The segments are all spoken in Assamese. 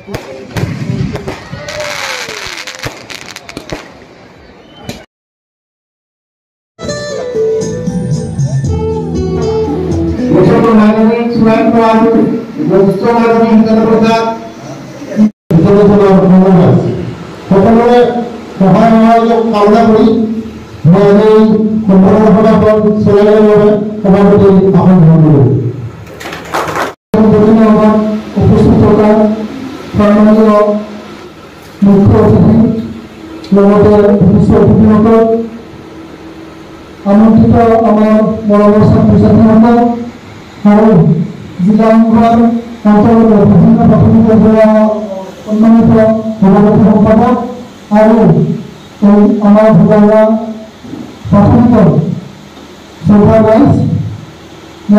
সকলোৰে সহায় সহযোগ কামনা কৰি মই এই সম্বৰ্ধনা সভাখন চলাই নিয়াৰ বাবে সভাপতি আসন গ্ৰহণ কৰিলোঁ। উপস্থিত থকা সন্মানীয় মুখ্য অতিথি, লগতে বিশিষ্ট অতিথিসকল, আমন্ত্ৰিত আমাৰ মৰমৰ ছাত্ৰ ছাত্ৰীসকল আৰু জিলা সংঘৰ অন্তৰ্গত বিভিন্ন প্ৰাথমিক বিদ্যালয়ৰ সন্মানিত সভাপতি সম্পাদক আৰু এই আমাৰ ভোগালীয়া প্ৰাথমিকৰ শ্ৰদ্ধা ৰাইজ,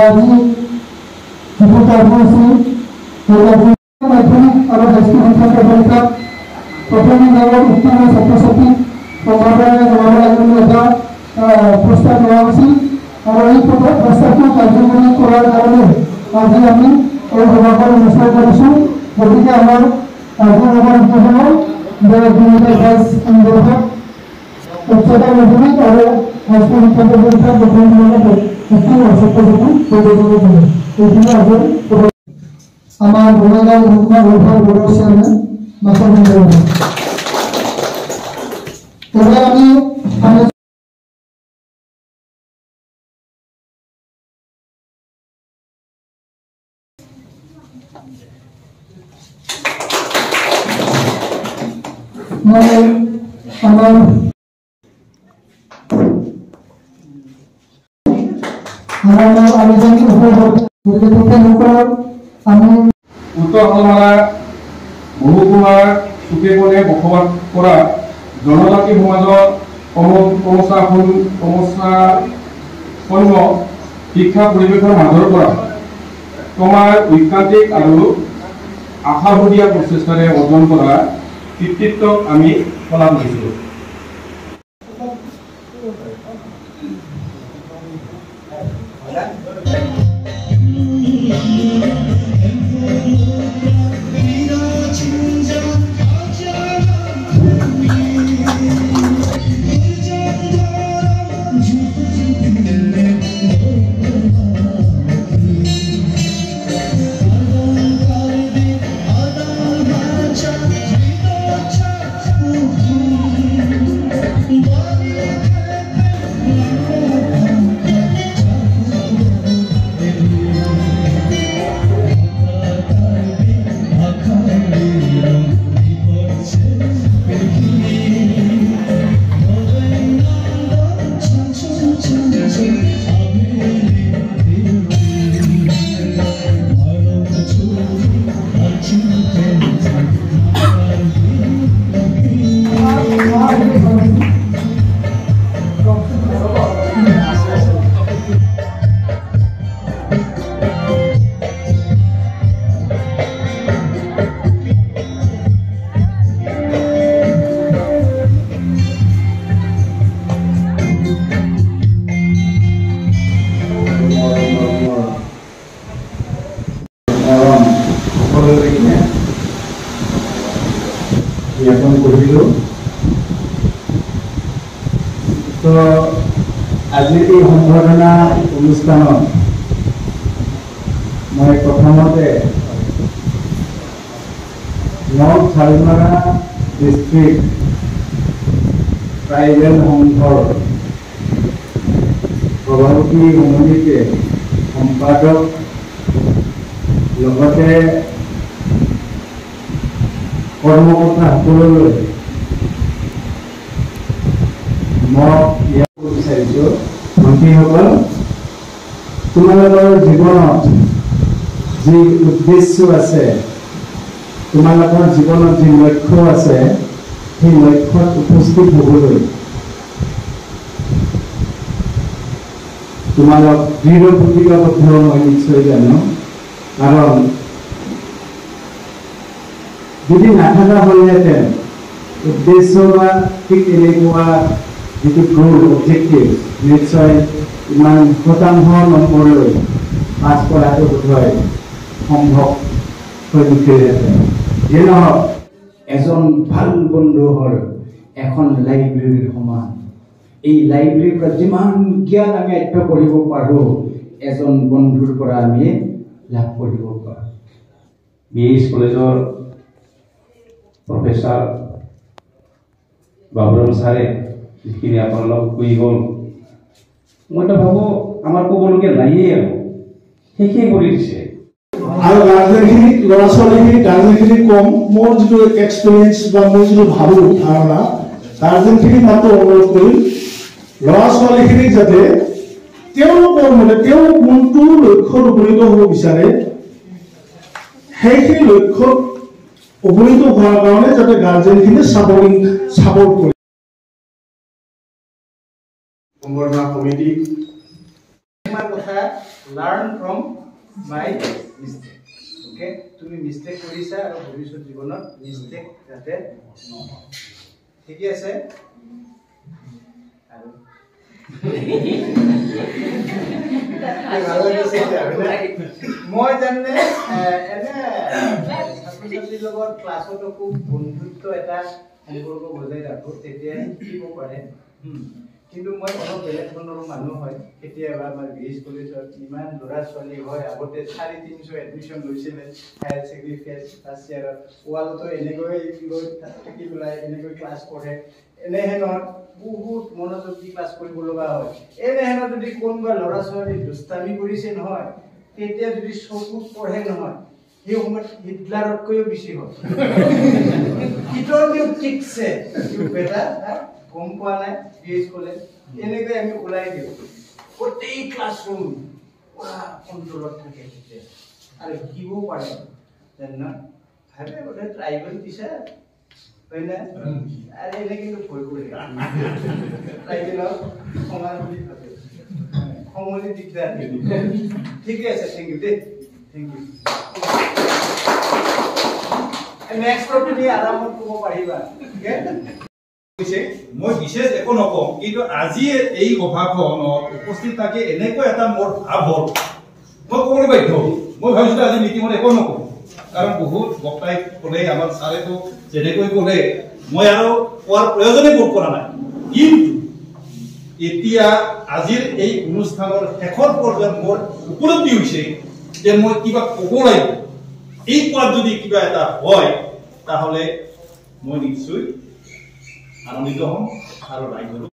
আজি যিটো কাৰ্যসূচী এই মাধ্যমিক আৰু হাইস্কুল শিক্ষান্ত পৰীক্ষাত প্ৰথম বিভাগত উত্তীৰ্ণ ছাত্ৰ ছাত্ৰীক সম্বৰ্ধনা জনাব লাগে বুলি এটা প্ৰস্তাৱ লোৱা হৈছিল আৰু এই প্ৰস্তাৱটো কাৰ্যকৰী কৰাৰ কাৰণে আজি আমি এই সভাখন অনুষ্ঠিত কৰিছোঁ। গতিকে আমাৰ আজিৰ সভাৰ উদ্বোধন 2022 সন্দৰ্ভত উচ্চতৰ মাধ্যমিক আৰু হাইস্কুল শিক্ষান্ত পৰীক্ষাত প্ৰথম বিভাগত উত্তীৰ্ণ ছাত্ৰ ছাত্ৰী সম্বৰ্ধনা জনায়। এইখিনি আজিৰ আমাৰ বঙাইগাঁও মহকুমা ৱেলফেয়াৰ বোৰ্ডৰ চেয়াৰমেন মাছৰ। এইবাৰ আমি মই আমাৰ আবেদন উপভোগ গতিকে তেখেতসকলৰ আমি উত্তৰ শালমাৰা মহকুমাৰ চুকে কোণে বসবাস কৰা জনজাতি সমাজৰ সমস্যাপন্ন শিক্ষা পৰিৱেশৰ মাজৰ পৰা তোমাৰ ঐকান্তিক আৰু আশাশুধীয়া প্ৰচেষ্টাৰে অৰ্জন কৰা কৃতিত্বক আমি শলাগ লৈছোঁ। জ্ঞাপন কৰিলোঁ। তো আজিৰ এই সম্বৰ্ধনা অনুষ্ঠানত মই প্ৰথমতে নৰ্থ শালমাৰা ডিষ্ট্ৰিক্ট ট্ৰাইবেল সংঘৰ সভাপতি সমন্বিতে সম্পাদক লগতে কৰ্মকৰ্তাসকললৈ মই ইয়াক বিচাৰিছোঁ, ভণ্টিসকল, তোমালোকৰ জীৱনত যি উদ্দেশ্য আছে, তোমালোকৰ জীৱনত যি লক্ষ্য আছে, সেই লক্ষ্যত উপস্থিত হ'বলৈ তোমালোক দৃঢ় প্ৰতিজ্ঞাবদ্ধ মই নিশ্চয় জানো। কাৰণ যদি নাথাকা হ'লহেঁতেন উদ্দেশ্য বা ঠিক তেনেকুৱা যিটো গ'ল অবজেক্টিভ, নিশ্চয় ইমান শতাংশ নম্বৰলৈ পাছ কৰাটো বোধহয় সম্ভৱ হৈ নুঠিলহেঁতেন। যিয়ে নহওক, এজন ভাল বন্ধু হ'ল এখন লাইব্ৰেৰীৰ সমান। এই লাইব্ৰেৰীৰ পৰা যিমান জ্ঞান আমি আয়ত্ব কৰিব পাৰোঁ, এজন বন্ধুৰ পৰা আমি লাভ কৰিব পাৰোঁ। বি এইচ কলেজৰ প্ৰফেচাৰ বাবুৰাম ছাৰে যিখিনি আপোনালোক কৈ গ'ল, মইতো ভাবোঁ আমাৰ ক'বলগীয়া নাইয়ে আৰু শেষেই কৰি দিছে। আৰু গাৰ্জেনখিনি, ল'ৰা ছোৱালীখিনি, গাৰ্জেনখিনি কম, মোৰ যিটো এক্সপিৰিয়েঞ্চ বা মই যিটো ভাবোঁ ধাৰণা, গাৰ্জেনখিনিক মাত্ৰ অনুৰোধ কৰিম ল'ৰা ছোৱালীখিনিক যাতে তেওঁলোকৰ মতে তেওঁ কোনটো লক্ষ্যত উপনীত হ'ব বিচাৰে সেইখিনি লক্ষ্যত উপনীত হোৱাৰ কাৰণে যাতে গাৰ্জেনখিনি ছাপৰ্ট কৰে। সম্বৰ্ধনা কমিটি কথা learn from my mistake. Okay, তুমি মিষ্টেক কৰিছা আৰু ভৱিষ্যত জীৱনত মিষ্টেক যাতে নহয়। ঠিকে আছে? আৰু মই জানে এনে ছাত্ৰ ছাত্ৰীৰ লগত ক্লাছতো খুব বন্ধুত্ব এটা সম্পৰ্ক বজাই ৰাখোঁ, তেতিয়া শিকিব পাৰে। কিন্তু মই অলপ বেলেগ ধৰণৰো মানুহ হয়। কেতিয়াবা আমাৰ বি এইচ কলেজত ইমান ল'ৰা ছোৱালী হয়, আগতে 350 এডমিশ্যন লৈছিলে হায়াৰ ছেকেণ্ডেৰী ফাৰ্ষ্ট ইয়াৰত, ৱালতো এনেকৈ লৈ থাকি পেলাই এনেকৈ ক্লাছ পঢ়ে। এনেহেনত বহুত মনোযোগ দি ক্লাছ কৰিব লগা হয়। এনেহেনত যদি কোনোবা ল'ৰা ছোৱালী দুষ্টামি কৰিছে নহয়, তেতিয়া যদি চকুত পঢ়ে নহয়, সেই সময়ত হিটলাৰতকৈও বেছি হয়। ঠিকছে বেটা গম পোৱা নাই, বি এইচ কলেজ এনেকৈ আমি ওলাই দিওঁ, গোটেই ক্লাছৰুম পুৰা কণ্ট্ৰলত থাকে তেতিয়া আৰু শিকিবও পাৰে। জান ভাবে বোধহয় ট্ৰাইবেল টিচাৰ হয় না, আৰু এনে কিন্তু ভয় কৰে ট্ৰাইবেলক খঙাল বুলি ভাবে, খং হ'লে দিগদাৰ। ঠিকে আছে, thank U দেই, thank U. Next তুমি আৰামত ক'ব পাৰিবা। মই বিশেষ একো নকওঁ, কিন্তু আজি এই সভাখনত উপস্থিত থাকি এনেকুৱা এটা মোৰ ভাৱ হ'ল, মই ক'বলৈ বাধ্য। মই ভাবিছিলোঁ আজি মিটিঙত একো নকওঁ, কাৰণ বহুত বক্তাই ক'লে, আমাৰ ছাৰেতো যেনেকৈ ক'লে, মই আৰু কোৱাৰ প্ৰয়োজনেই বোধ কৰা নাই। কিন্তু এতিয়া আজিৰ এই অনুষ্ঠানৰ শেষৰ পৰ্যায়ত মোৰ উপলব্ধি হৈছে যে মই কিবা ক'ব লাগিব। এই কোৱাত যদি কিবা এটা হয়, তাহলে মই নিশ্চয় আনন্দিত হ'ম আৰু ৰাইজৰো।